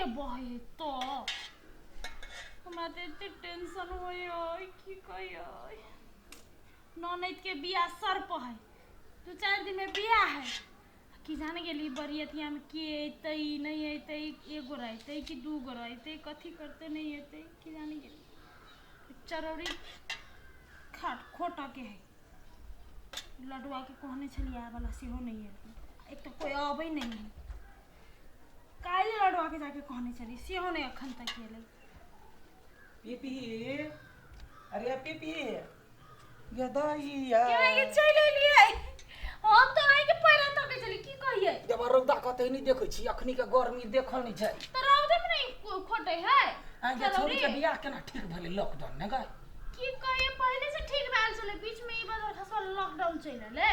कते बहै है तो हमरा तऽ एते टेंशन होइए की कहियै ननैदके बियाह सर पर है 2-4 दिनमे बियाह है की जाने गेली बरियतियामे के अयतै नहि अयतै एगो रहतै कि दू गो रहतै कथी करतै नहि अयतै की जाने गेली चरौरी खाट खोटऽके है लडुआके कहने छलियै आबऽ सेहो नहि एलै एक तऽ कोइ अबै नहि है काल्हि लडुआके जाके कहने छलियै सेहो नहि एखन तक एलै पीपी अरे पीपी गदैया के चलि एलियै हम तऽ अहींके पैरा तकै छलियै की कहियै जब रौदा कते नहि देखै छी अखनी के गर्मी देखल नहि जाइ तऽ रौदे मे नहि खोटै है आ जे छौड़ी के बियाह केना ठीक भेलै लॉकडाउन ने गै की कहियै पहिले से ठीक भेल छलै बीच मे ई बदल खसवा लॉकडाउन चलि एलै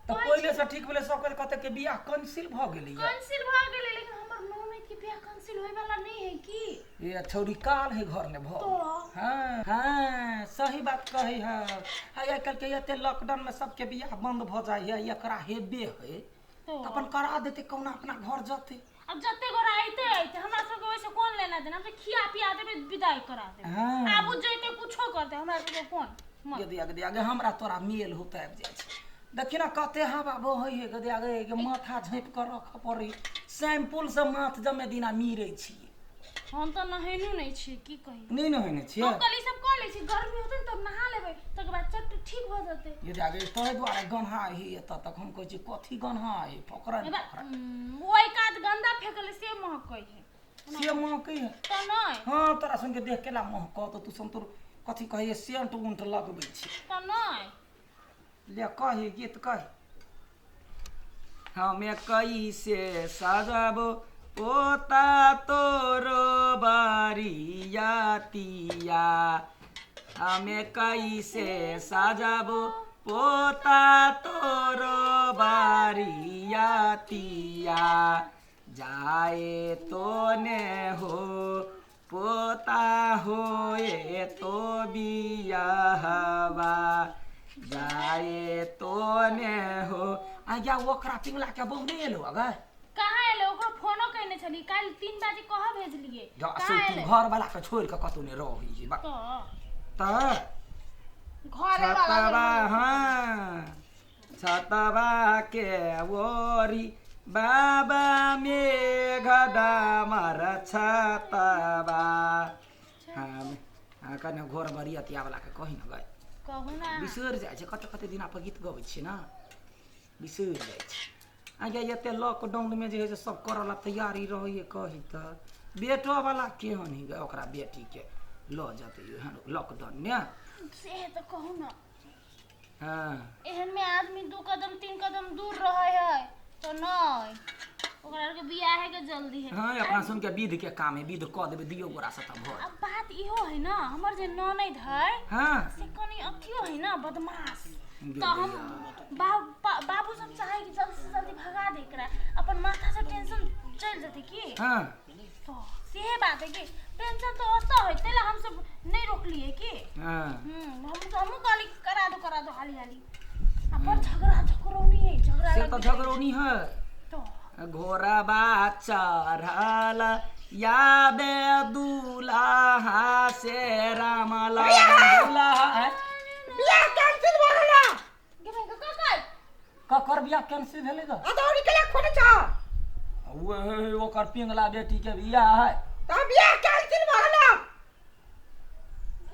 तऽ पहिले से ठीक भेलै सब कते के बियाह कैंसिल भऽ गेलै कैंसिल भऽ गेलै लेकिन हमर ननैद के बियाह कैंसिल होय वाला नहि है की ये छौड़ी काल है घर में भऽ तो हाँ हाँ सही बात कहै है आ आइ काल्हि के एते लॉकडाउन में सबके बियाह बंद भऽ जाइ है एकरा हेबे है तो तऽ अपन करा देतै कहुना अपना घर जतै अब जते गोरा अइते अइते हमरा सबके ओहिसे कोन लेना देना हम तऽ खिया पिया देबै विदाई करा देबै हाँ आबू जइते कुछो करते हमरा सबके कोन मत गदिया गदिया गे हमरा तोरा मेल होते आबि जाइ छै देखी ने कते हवा बहै है गदिया गे गे माथा झाँपि कऽ रखऽ पड़ै शैम्पूल से माथ जमे दिना मीरै छियै हम तऽ नहेनो नहि छियै की कही नहि नहेने छियै हम कहली सब कऽ लै छी गर्मी होतै ने तब नहा लेबै तकर बाद चट ठीक भऽ जेतै ये जागे तोहे दुआरे गन्हा ही एतऽ तक हम कहै छी कथी गन्हा है पकड़न एबा, ओहि कात गन्दा फेकल से महकै है से महकै है तऽ नहि हँ तोरा सुनके देख केला महकत तू सब तोर कथी कहै सेंट उंट लगबै छी तऽ नहि ले कही गीत कही हमे कैसे सजब पोता तोरो बरियातिया हमे कैसे सजब पोता तोरो बरियातिया जाए तो ने हो पोता होए तो बियाहवा जाए तो ने हो आज्ञा ओकरा पिंगला के बहु नहि एलो अगर कहाँ एलै ओकरो फोनो कयने छलियै काल्हि 3 बजे कह भेजलियै जा कहाँ से तू एलै घर वाला के छोड़ के कतौ नहि रहै बा तऽ तऽ घरे वाला छतवा हाँ छतवा के ओरी बाबा मेघ डामर छतवा हाँ हाँ कने घर बरियतिया वाला के कही न गए कहू ना बिसरि जाइ छै कते कते दिना पर गीत गबै छियै ने बिसरि जाइ छै आगे एते लॉकडाउनमे जे हइ से सब करऽ ला तैयारी रहैए कही तऽ बेटोवला केहन हइ गे ओकरा बेटीके लऽ जेतै एहन लॉकडाउनमे से तऽ कहू ना हँ एहन में आदमी 2 कदम 3 कदम दूर रहे है तो नहीं ओकरा आर के बियाहे के जल्दी है हँ अपना सुन के विध के काम है विध कऽ देबै दियौ गोरा से तऽ भऽ अब बात इहो है ना हमर जे ननैद है हँ से कनी अथियो है ना बदमाश गे तो हम बाबू सब चाहे कि जल्दी से जल्दी भगा दे एकरा अपन माथा से टेंशन चल जेतै की हँ तो सेहे बात है कि टेंशन तो ओतऽ है ताहि ला हमसब नहि रोकलियै की हँ हम हमहूँ कहली करा दो हाली हाली आ पर झगड़ा झगड़ौनी है झगड़ा से तऽ लागि जाइ छै। झगड़ौनी है तो घोड़ाबा चढ़ल याबे दूल्हा से रामला दूल्हा है बियाह कैंसिल भऽ गेला गे भाई ककर ककर बियाह कैंसिल भेलै ग अदौरी के खोटे छ ओहे ओकर पिंगला बेटी के बियाह है त बियाह कैंसिल भऽ गेला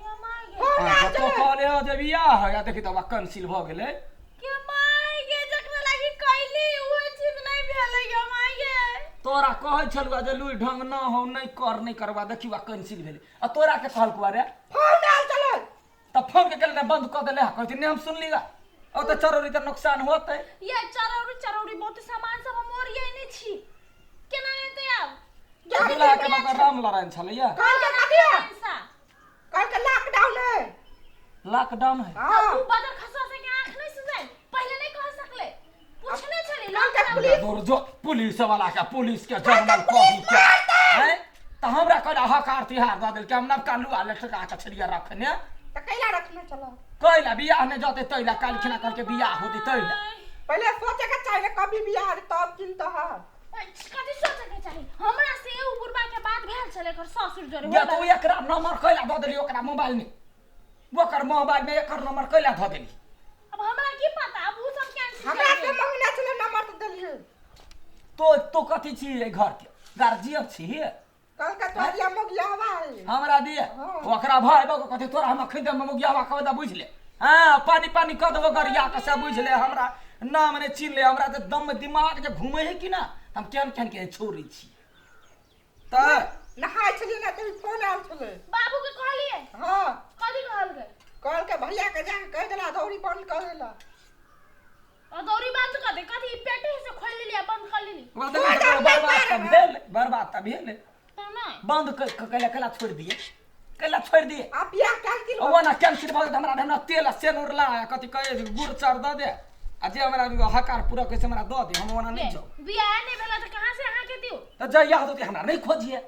गे माय गे फोन हाँ, आयल तो छलै कहले हँ जे बियाह है आ देखी तऽ कैंसिल भऽ गेलै गे माय गे जकरा लागि कैली उहे चीज नहि भेलै गे माय गे तोरा कहै छलुआ जे लुइ ढंग न हो नहि कर नहि करबा देखी वा कैंसिल भेलै आ तोरा के कहलकुआ रे फोन आयल छलै तऽ फोन के केले बंद कऽ देले कहै छै नहि हम सुनली गा ओ तऽ चरौरी तऽ नुकसान होतै ये चरौरी चरौरी बहुत सामान सब हम ओरियने छी केना एतै आब दूल्हा के मगर राम नारायण छलैया कल के कथी है पैसा कल के लॉकडाउन है लॉकडाउन है हां उ बदर खसवा से के आंख नहीं सुझाई पहले नहीं कह सकले पूछने छली कल के लॉकडाउन पुलिस दूर जो पुलिस वाला के पुलिस के जनरल कही के हैं तऽ हमरा कहला हकार तिहार दऽ देलकै हम नवका लुआ लटका के छलियै रखने त कैला रखने चलो कैला बियाह नहि जतै तैला काल्हि खिना कहलकै बियाह होतै तैला पहले सोचे के चाहिए कभी बियाह तब चिंता है कथी सोचे के चाही हमरा से उ एकर ससुर जोरे या तो एकरा नंबर कैला दऽ देली ओकरा मोबाइल में, ओकर मोबाइल में एकर नंबर कैला धऽ देली? अब हमरा की पता, अब उ सब कैंसिल हमरा से मंगना छलै नंबर तऽ देलियै। तो तो कथी छी एहि घर के गार्जियन छी? कहलकै तोहर मोगियावा है। हमरा दिए हाँ। ओकरा भाई बाबू कथी तोरा हम अखन दे मोगियावा कह दे, बुझ ले। हाँ पानी पानी कह देबो गरिया के से, बुझ ले। हमरा नाम ने चिन्ह ले, हमरा जे दम दिमाग जे घूमे है कि ना, हम केहन केहन के छोड़ै छी। तऽ नहाय छलियै ने तभी फोन आयल छलै। बाबू के कहलियै? हाँ। कथी कहलकै? कहलकै भैया के जाके कहि देला दौरी बंद कर देला। और दौरी बंद कर दे कथी? पेटे से खोल लेली आ बंद कर लेली। बर्बाद तऽ भेल, बर्बाद तऽ भेल। तऽ नहि बंद कैला कैला छोड़ि दिए, कैला छोड़ि दिए। आ बियाह कैंसिल ओ ना कैंसिल भऽ गेल। हमरा हमरा तेल आ सेनुर ला कथी कहै गुड़ चाउर दऽ दे, आ जे हमरा हकार पूरा कहै से हमरा दऽ दे, हम ओना नहि जाउ। बियाह नहि भेला तऽ कहाँ से अहाँके दियौ? तऽ जहिया होतै हमरा नहि खोजिए,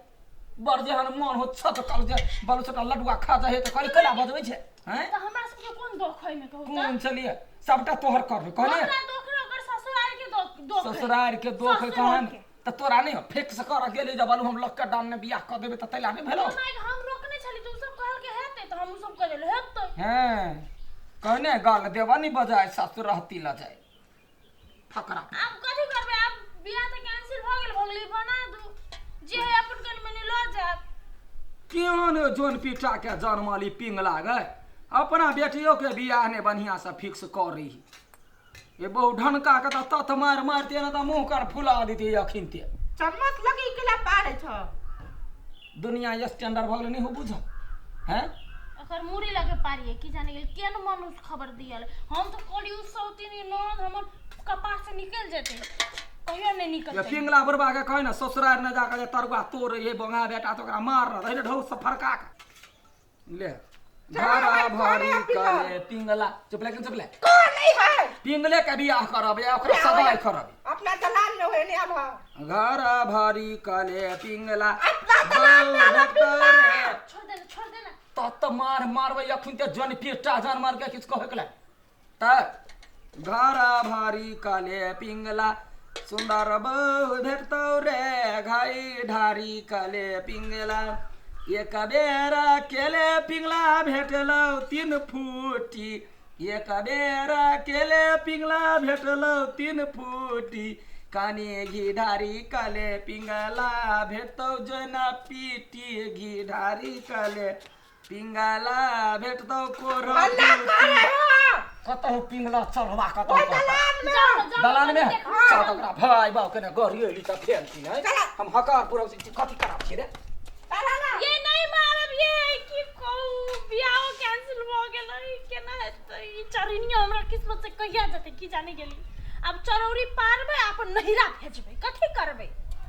बड़ जेहन मन हो छत कल जे बालू सबटा लडुआ खा जाइ तऽ कहली कैला बजबै छै? हैं तऽ हमरा सबके कोन दोख है मे कहू तऽ? कोन छलियै सबटा तोहर करबै कहलियै। हमरा दोख रहे, ओकर ससुराल के दोख दोख है। ससुरार के दोख है ससुराल तहन के। तऽ तोरा नहि फिक्स कर गेली जे बालू हम लॉकडाउन में बियाह कऽ देबै तऽ तैला नहि भेलौ? माय हम रोकने छली तऽ उ सब कहलकै हेतै, तऽ हम उ सब कह देलियै हेतै। हैं कहने गाल देवा नहीं बजाय सासुर रहती ल जाय फकरा। आब कथी करबै? आब बियाह तऽ कैंसिल भऽ गेल, भऽ गेलै बना दू जे है अपन कनि मनि लऽ जायब। क्यों ने जोन पीटा के जनमली पिंग लागे, अपना बेटियों के बियाह ने बढ़िया से फिक्स कर रही। ये बहु ढनका के तऽ तत मार मारते ने तऽ मुंह कर फुला देती अखिन ते। चम्मच लगी केला पारे छ। दुनिया स्टैंडर्ड भऽ गेलै नहीं हो बुझ हैं? एकर मूड़ी लगे पारिए की जाने गेल केन मनुष्य खबर दियल। हम तऽ कहली उ सौतीनी ननद हमर कपार से निकलि जेतै, कहियो नहि ये निकलतै। पिंगला बुढ़बा के कहे ना ससुरार ने जाके जे तरुआ तोड़ ये बोंगा बेटा तो ओकरा मार रहे ढोल से फरका के ले भरा भरी करे पिंगला। चुप ले, चुप ले। कौन नहीं है पिंगले के बियाह करब या ओकरा सगाई करब। अपना दलाल में होए नहीं आल। घर भरी कले पिंगला अपना दलाल में आल पिंगला। छोड़ देना, छोड़ देना। तत मार मारबै अखन ते जन पेटा जान मार के किछु कहै के ले। तऽ घर भरी कले पिंगला सुंदर बहु भेटतौ रे घाई ढारी कले पिंगला। एक बेरा केले पिंगला भेटलौ 3 फूटी, एक बेरा केले पिंगला भेटलौ 3 फूटी, कानी घी ढारी कले पिंगला भेटतौ जेना पीटी, घी ढारी कले पिंगला भेटतौ कोरो। हल्ला करे हो कतहु पिंगला चढ़वा कतहु ओइ दलाल में। जाओ ना, जाओ ना, दलान में देखो। चल तऽ ओकरा भाय बाप के ने गड़ी एली तऽ फेर की नहीं चला। हम हकार पूरा से कथी करब छी रे? चला ना। ये नहीं मारब, ये की कहू बियाह कैंसिल भऽ गेलै, केना हेतै? ई चरनिया हमरा किस्मत से कहिया जेतै की जाने गेली। आब चरौरी पारबै अपन नहिरा भेजबै, कथी करबै?